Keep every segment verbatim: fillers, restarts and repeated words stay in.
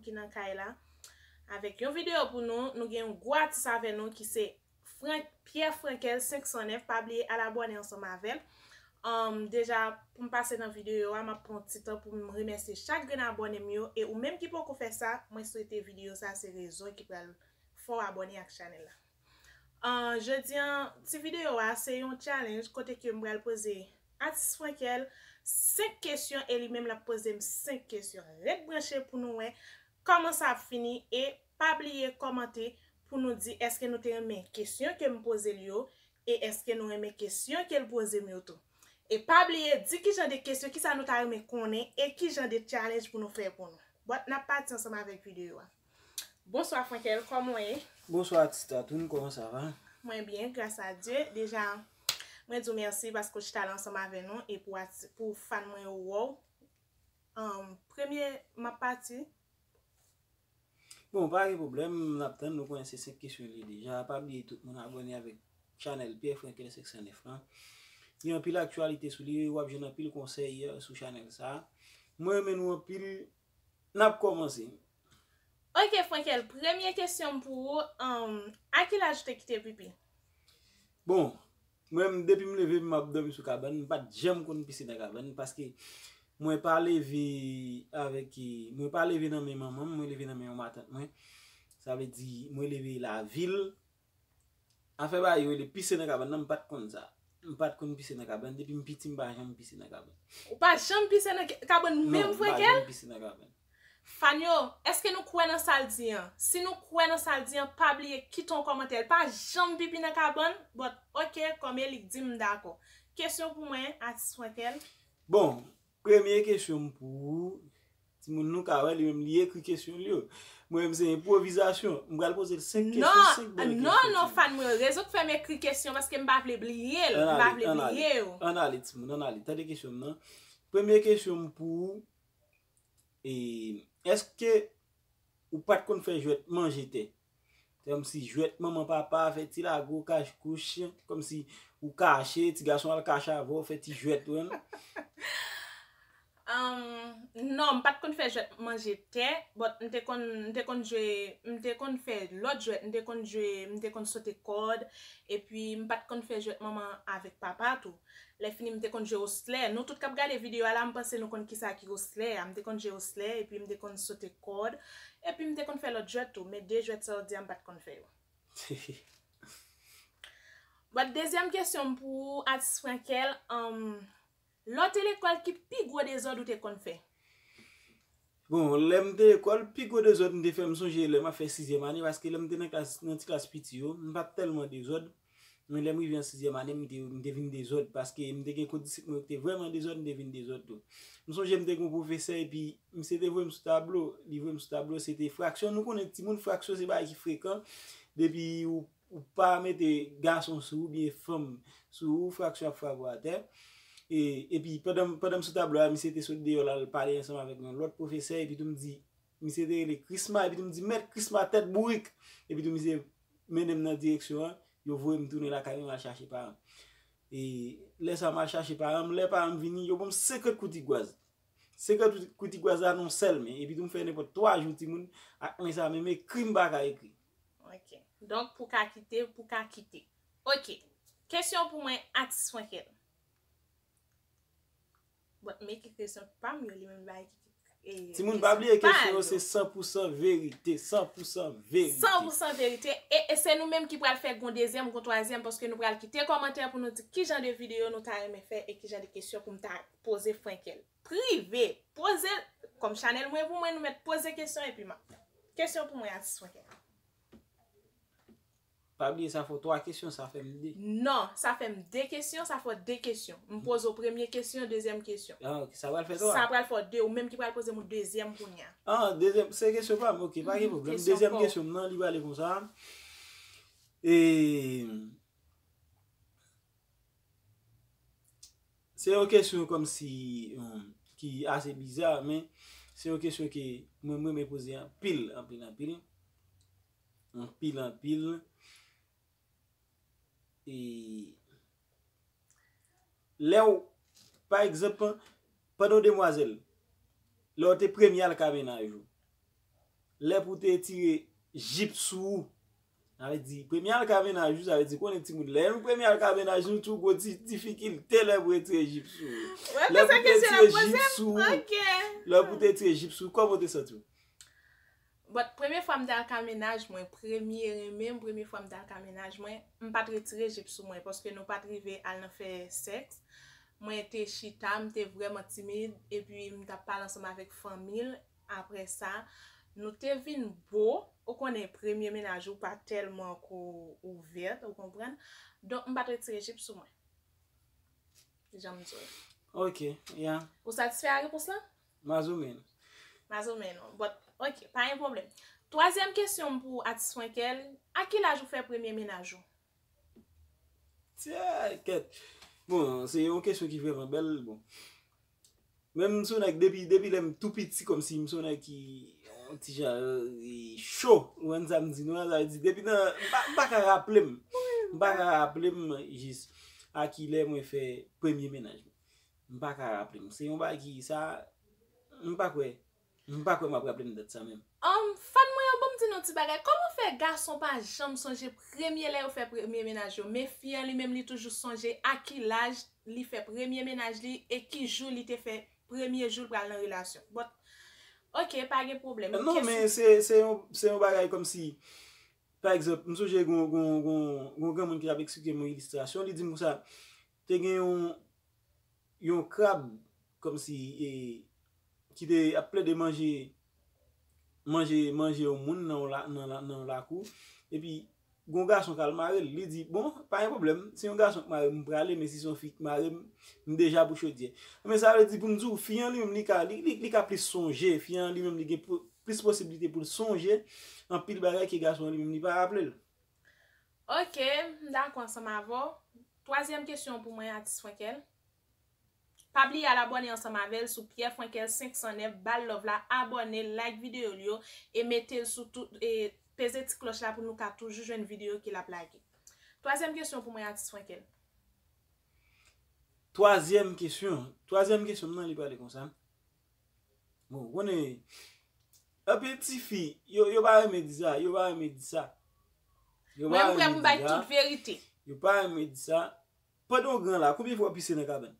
ki nan kay la avèk yon videyo pou nou. Nou gen yon gwo atis avè nou ki se Frank, Pierre Frankel senk san nèf. Pa bliye al abòne ansanm avè l. Um, deja, pou m pase nan videyo a, m ap pran ti tan pou m remèsye chak grenn abòne m yo. E ou menm ki poko fè sa, mwen swete videyo sa se rezon ki pral fè w abòne ak chanèl la. Uh, jodi an, ti videyo a, se yon challenge kote ke m pral poze atis Frankel senk kesyon e li menm l ap poze m senk kesyon. Ret branche pou nou wè kòman sa ap fini e pa bliye kòmante pou nou di èske nou te renmen kesyon ke m poze l yo e èske nou renmen kesyon ke l poze m yo tou. E pa bliye di ki jan de kesyon, kisa nou ta renmen konnen e ki jan de challenge pou nou fè pou nou. But n ap pati ansanm avèk videyo a. Bonswa Frankel, kòman w ye? Bonswa Tita Toon, comment ça va? Mwen byen, gras a Dye. Deja, mwen di w mèsi paske w chita la ansanm avè nou e pou, pou fan mwen yo wè w. Um, premye, m ap pati. Bon, pa gen pwoblèm, n ap tann, nou konnen se senk kesyon li deja. Pa bliye tout moun abòne avèk chanèl Pierre Frankel senk san nèf lan. Gen anpil aktyalite sou li, w ap jwenn anpil konsèy sou chanèl sa. Mwen renmen nou anpil, n ap kòmanse. Ok, Frankel, premye kesyon m pou ou, um, a ki laj ou te kite pipi? Bon, mwen menm, depi m leve, m ap dòmi sou kabann, m pa t janm konn pise nan kabann, paske mwen pa leve avèk, mwen pa leve nan men manman m, mwen leve nan men yon matant mwen. Sa vle di, mwen leve lavil. Afè bagay yo rele pise nan kabann nan, m pa t konn sa. M pa t konn pise nan kabann. Depi m piti, m pa janm pise nan kabann. Ou pa janm pise nan ke-, kabann menm, Frankel? Non, m pa janm pise nan kabann. Fan yo, èske nou kwè nan sa l di an? Si nou kwè nan sa l di an, pa bliye kite yon kòmantè. L pa janm pipi nan kabann, but ok, kòm e li k di, m dakò. Kesyon pou mwen, atis Frankel. Bon, premye kesyon m pou ou, timoun nou ka wè, li menm li ekri kesyon li yo. Mwen menm se enpwovizasyon. M pral poze l senk kesyon, senk bèl kesyon. Non, non, non, fan mwen, rezon k fè m ekri kesyon, paske m pa vle bliye l, m pa vle bliye yo. Ann ale, timoun, ann ale. Tande kesyon m nan. Premye kesyon m pou ou, e, èske ou pa t konn fè jwèt manje tè? Kòmsi jwèt manman papa, fè ti lago, kach kouch, kòmsi ou kache, ti gason al kache avè w, fè ti jwèt, ou konprann? Um, non, m pa t konn fè jwèt manje tè, but m te konn, m te konn jwe, m te konn fè lòt jwèt, m te konn jwe, m te konn sote kòd, epi m pa t konn fè jwèt manman avèk papa tou. Lè fini, m te konn jwe oslè. Nou tout k ap gade videyo a la, m panse nou konn kisa ki oslè a. M te konn jwe oslè, epi m te konn sote kòd, epi m te konn fè lòt jwèt tou. Men de jwèt sa w di a, m pa t konn fè yo. But dezyèm kesyon m pou ou, atis Frankel, um, lè w te lekòl, ki pi gwo dezòd ou te konn fè? Bon, lè m te lekòl, pi gwo dezòd m te fè, m sonje lè m ap fè sizyèm ane, paske lè m te nan klas, nan ti klas piti yo, m pa t tèlman dezòd. Men lè m rive an sizyèm ane, m te, m te vin dezòd, paske m te gen kou disip mwen yo ki te vrèman dezòd, m te vin dezòd tou. M sonje m te gen yon pwofesè, epi misye te voye m sou tablo, li voye m sou tablo, se te fraksyon. Nou konnen timoun, fraksyon se bagay ki frekan. Depi ou, ou pa mete gason sou ou, oubyen fanm sou ou, fraksyon ap frape w atè. E, epi pandan, pandan m sou tablo a, misye te sot deyò l al pale ansanm avèk yon lòt pwofesè, epi tou m di, misye te rele Krisma, epi tou m di, "Mèt Krisma, tèt bourik!" Epi tou misye mennen m nan direksyon an, yo voye m tounen lakay mwen, m al chache paran m. E lè sa a, m al chache paran m, lè paran m vini, yo ban m senkant kou tigwaz. Senkant kou tigwaz la nan yon sèl men, epi tou m fè nenpòt twa jou, timoun, ak men sa, men, men krim pa ka ekri. Ok. Donk, pou ka kite, pou ka kite. Ok. Kesyon pou mwen, atis Frankel. Bon, men ki kesyon pa m yo, li menm bay ki, e, timoun, pa bliye kesyon yo se san pou san verite, san pou san verite. San pou san verite. E, e se nou menm ki pral fè gon dezyèm, gon twazyèm, paske nou pral kite kòmantè pou nou di ki jan de videyo nou ta renmen fè e ki jan de kesyon pou m ta poze Frankel. Prive, poze l kòm chanèl mwen pou mwen, nou mèt poze kesyon epi m ap. Kesyon pou mwen, atis Frankel. Pa bliye, sa fè w twa kesyon, sa fè m de. Non, sa fè m de kesyon, sa fè w de kesyon. M poze w premye kesyon, dezyèm kesyon. Ah, ok, sa pral fè twa. Sa pral fè w de, ou menm ki pral poze m yon dezyèm kounye a. Ah, dezyèm, se kesyon pa m, ok, pa gen pwoblèm. Dezyèm kesyon m nan, li prale konsa. E, se yon kesyon kòmsi, um, ki ase biza, men se yon kesyon ke mwen, mwen renmen poze anpil, anpil, anpil. Anpil, anpil. E lè w, pa egzanp, pandan w demwazèl, lè w te premye al ka mennaj ou, lè pou te tire jip sou ou. Sa vle di, premye al ka mennaj ou, sa vle di, konnen timoun, lè nou premye al ka mennaj nou, tou gwo di-, difikilte lè pou retire jip sou ou. Wè, lè pou te tire jip sou ou, lè pou te tire jip sou ou, kòman w te santi w? But premye fwa m te al ka mennaj mwen, premye renmen m, premye fwa m te al ka mennaj mwen, m pa t retire jip sou mwen, paske nou pa t rive al nan fè sèks. Mwen te chita, m te vrèman timid, epi m t ap pale ansanm avèk fanmi l. Apre sa, nou te vin bo, ou konnen premye mennaj ou pa tèlman ko ouvèt, ou konprann? Donk, m pa t retire jip sou mwen. Jan m di w. Ok, ya. Ou satisfè a repons lan? Mazomenn. Mazomenn. But, ok, pa gen pwoblèm. Twazyèm kesyon m pou atis Frankel, a ki laj ou fè premye mennaj ou? Tchè, kèt. Bon, se yon kesyon ki vrèman bèl. Bon. Men m se yon nèg depi, depi lè m tou piti, kòmsi m se yon nèg ki yon ti jan e, cho. Ou konprann sa m di nou an, sa vle di, depi nan, m pa, m pa ka raple m. M pa ka raple m jis a ki lè mwen fè premye mennaj mwen. M pa ka raple m. Se yon bagay ki, sa, m pa kwè. M pa kwè m ap raple m dat sa menm. Um, fan mwen yo, ban m di nou ti bagay. Kòman fè gason pa janm sonje premye lè yo fè premye mennaj yo? Men fi an li menm li toujou sonje a ki laj li fè premye mennaj li e ki jou li te fè premye jou l pral nan relasyon. But, ok, pa gen pwoblèm. Non, men se, se yon, se yon bagay kòmsi, pa egzanp, m sonje gon, gon, gon, gon granmoun ki t ap eksplike m yon ilistrasyon, li di m konsa, te gen yon, yon krab, kòmsi, e, ki te ap plede manje, manje, manje yon moun nan yon la, nan, la, nan yon lakou, epi gon gason k al mare l, li di, bon, pa gen pwoblèm, si yon gason k mare m, m prale, men si se yon fi k mare m, m deja pou chodyè. Men sa vle di pou m di w, fi an li menm, li ka, li, li, li ka plis sonje, fi an li menm, li gen po-, plis posiblite pou l sonje anpil bagay ke gason an li menm, li pa raple l. Ok, m dakò ansanm avè w. Twazyèm kesyon pou mwen, atis Frankel. Pa bliye al abòne ansanm avè l sou Pierre Frankel senk san nèf, ba l love la, abòne, like videyo l yo, e mete l sou tout, e peze ti klòch la pou nou ka toujou jwenn videyo ke l ap lage. Twazyèm kesyon pou mwen, atis Frankel. Twazyèm kesyon. Twazyèm kesyon m nan, li pale konsa. Bon, ou konnen, anpil tifi, yo, yo pa renmen di sa, yo pa renmen di sa. Yo pa renmen di sa. Mwen, m prè pou m bay tout verite. Yo pa renmen di sa. Pandan w gran la, konbyen fwa w pise nan kabann?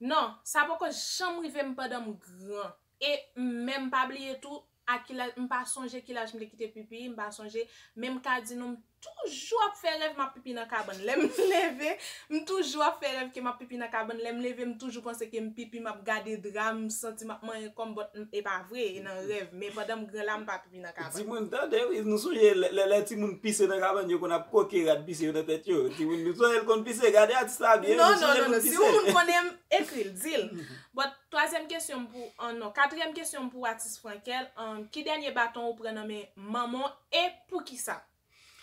Non, sa poko janm rive m pandan m gran. E menm pa bliye tou, a ki laj, m pa sonje ki laj m te kite pipi, m pa sonje, men m ka di nou, m toujou ap fè rèv m ap pipi nan kabann. Lè m leve, m toujou ap fè rèv ke m ap pipi nan kabann. Lè m leve, m toujou panse ke m pipi, m ap gade dra, m santi m ap manyen kò m, but m, e pa vre, e nan rèv. Men pandan m gran la, m pa pipi nan kabann. Timoun, tande, wi, nou sonje lè, lè, lè timoun pise nan kabann, yo konn ap koke rat pise yo nan tèt yo. Timoun, nou sonje l konn pise, gade atis la byen, nou sonje l konn pise. Non, non, non, non, si yon moun konnen, ekri l, di l. But twazyèm kesyon m pou, an non, katriyèm kesyon m pou atis Frankel, an, ki dènye baton ou pran nan men manman w e poukisa?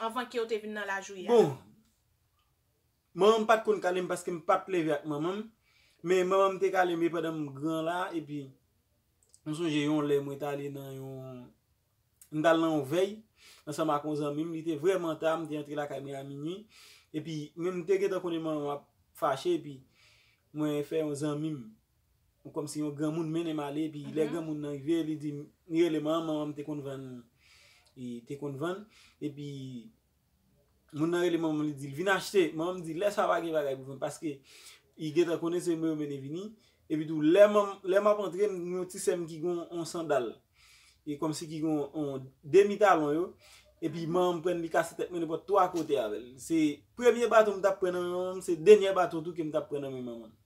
Anvan ke w te vin nan laj ou ye a. Bon, manman m pa t konn kale m paske m pa t leve ak manman m. Men manman m te kale m e pandan m gran la, epi m sonje yon lè mwen t ale nan yon, m t al nan yon vèy ansanm ak yon zanmi m, li te vrèman ta, m te antre lakay mwen a minui. Epi mwen m te gentan konnen manman m ap fache, epi mwen fè yon zanmi m, kòmsi yon granmoun mennen m ale, epi lè granmoun nan rive, li di m, li rele manman m, manman m te konn vann, li te konn vann, epi moun nan rele manman m, li di l vin achte, manman m di lè sa pa gen bagay pou vann, paske li gentan konnen se mwen yo mennen vini, epi tou lè manm, lè m ap antre, m yon ti sè m ki gen yon sandal, e kòmsi ki gen yon demi talon yo, epi manman m pran l, li kase tèt mwen nenpòt twa kote avè l. Se premye baton m t ap pran nan men manman m, se dènye baton tou ke m t ap pran nan men manman m.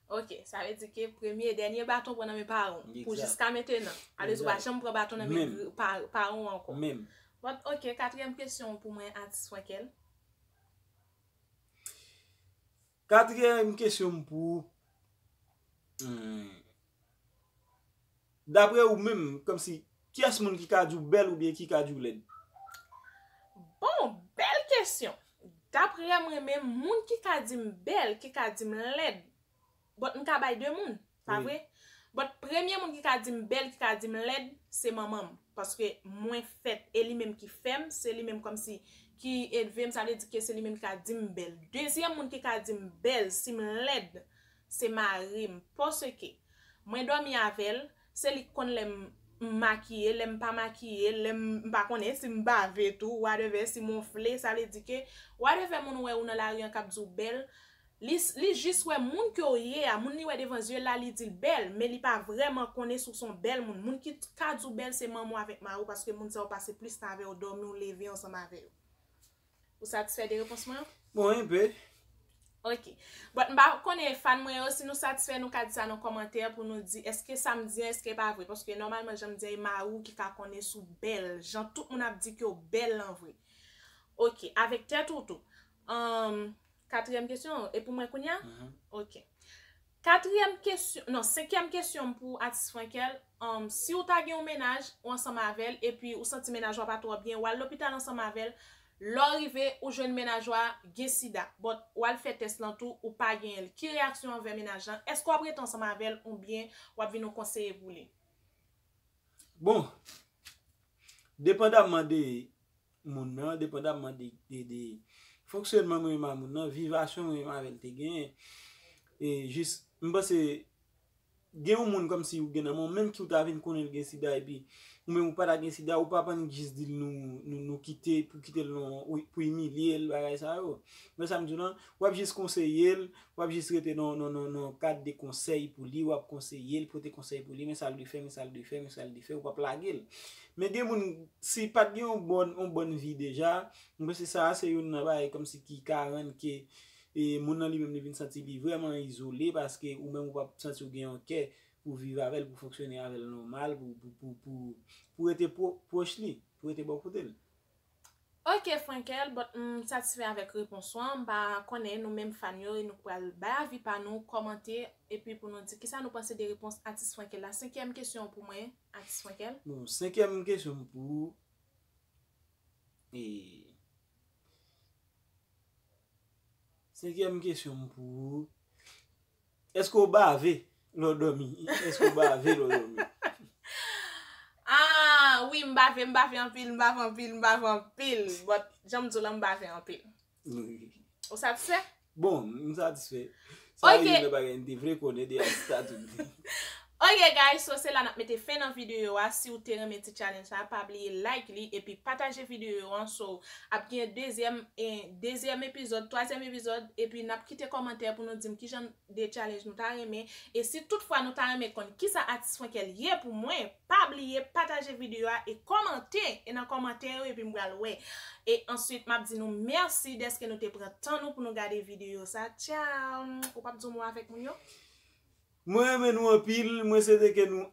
Ok, sa vle di ke premye e dènye baton pran nan men paran w pou jiska mentenan. Alèz ou pa janm pran baton nan men paran w ankò. But ok, katriyèm kesyon pou mwen, atis Frankel. Katriyèm kesyon m pou ou. Hmm. Daprè ou menm, kòmsi, kiyès moun ki ka di w bèl oubyen ki ka di w lèd? Bon, bèl kesyon. Daprè mwen menm, moun ki ka di m bèl, ki ka di m lèd, but m ka bay de moun, pa vre? But premye moun ki ka di m bèl, ki ka di m lèd, se manman m. Paske mwen fèt, e li menm ki fè m, se li menm kòmsi ki elve m, sa vle di ke se li menm ki ka di m bèl. Dezyèm moun ki ka di m bèl, si m lèd, se mari m. Paske mwen dòmi avè l, se li k konn lè m m makiye, lè m pa makiye, lè m m pa konnen si m bave tou, whatever, si m wonfle, sa vle di ke whatever moun wè ou nan lari an k ap di w bèl, li, li jis wè moun ke w ye a, moun li wè devan zye l la, li di l bèl, men li pa vrèman konnen si w se yon bèl moun. Moun ki ka di w bèl se manman w avèk mari w, paske moun sa yo pase plis tan avè w, dòmi w, leve ansanm avè yo. Ou satisfè de repons mwen an? Bon, enpe. Ok. But m pa konnen fan mwen yo, si nou satisfè, nou ka di sa nan kòmantè pou nou di èske sa m di an, èske pa vre. Paske nòmalman, jan m di an, e mari w ki ka konnen si w bèl. Jan tout moun ap di ke w bèl lan vre. Ok. Avèk tèt ou tou. Um, katriyèm kesyon, e pou mwen kounye a? Ok. Katriyèm kesyon, non, senkyèm kesyon m pou atis Frankel. Um, si w ta gen yon mennaj, ou ansanm avè l, epi ou santi mennaj ou a pa twò byen, w al lopital ansanm avè l, lè w rive, ou jwenn mennaj ou a gen sida. But, w al fè tès lan tou, ou pa genyen l. Ki reyaksyon anvè mennaj lan? Èske w ap rete ansanm avè l oubyen w ap vin yon konseye pou li? Bon, depandamman de moun nan, depandamman de, de, de fonksyonman mwen menm a moun nan, vivasyon mwen menm avè l te genyen. E jis, m panse, gen yon moun kòmsi ou gen nan men w, menm ki ou ta vin konnen l gen sida, epi ou menm ou pa ta gen sida, ou pa pann jis di l nou, nou, nou kite, pou kite l non, ou, pou imilye l, bagay sa yo. Men sa m di w lan, w ap jis konseye l, w ap jis rete nan, nan, nan, nan kad de konsèy pou li, w ap konseye l, pote konsèy pou li, men sa l dwe fè, men sa l dwe fè, men sa l dwe fè, ou p ap lage l. Men gen moun, si pa t gen yon bòn, yon bòn vi deja, m panse sa a se youn nan bagay kòmsi ki ka rann ke, e, moun nan li menm li vin santi li vrèman izole, paske ou menm ou p ap santi w gen yon kè pou viv avè l, pou fonksyone avè l nòmal, pou, pou, pou, pou, pou rete pwo-, pwòch li, pou rete bò kote l. Ok, Frankel, but m satisfè avèk repons ou an. M pa konnen nou menm fan yo, e nou pral bay avi pa nou, kòmante, epi pou nou di kisa nou panse de repons atis Frankel la. Senkyèm kesyon pou mwen, atis Frankel. Bon, senkyèm kesyon m pou ou. E, senkyèm kesyon m pou ou. Èske w bave lè w dòmi? Èske w bave lè w dòmi? Ah, wi, m bave, m bave anpil, m bave anpil, m bave anpil. But, jan m di w la, m bave anpil. Wi. Ou satisfè? Bon, m satisfè. Sa Ok. Youn nan bagay m te vle konnen de Asta tou. Ok, guys, so se la n ap mete fen nan videyo a. Si w te renmen ti challenge sa, pa bliye like li epi pataje videyo an. So, ap gen dezyèm, eh, dezyèm epizòd, twazyèm epizòd, epi n ap kite kòmantè pou nou di m kijan de challenge nou ta renmen. E si toutfwa nou ta renmen konn kisa atis Frankel ye pou mwen, pa bliye pataje videyo a e kòmante e nan kòmantè yo, epi m pral wè. E answit, m ap di nou mèsi dèske nou te pran tan nou pou nou gade videyo sa. Tchao! Ou p ap di yon mo avèk moun yo? Mwen renmen nou anpil, mwen swete ke nou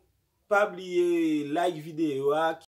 pa bliye like videyo a,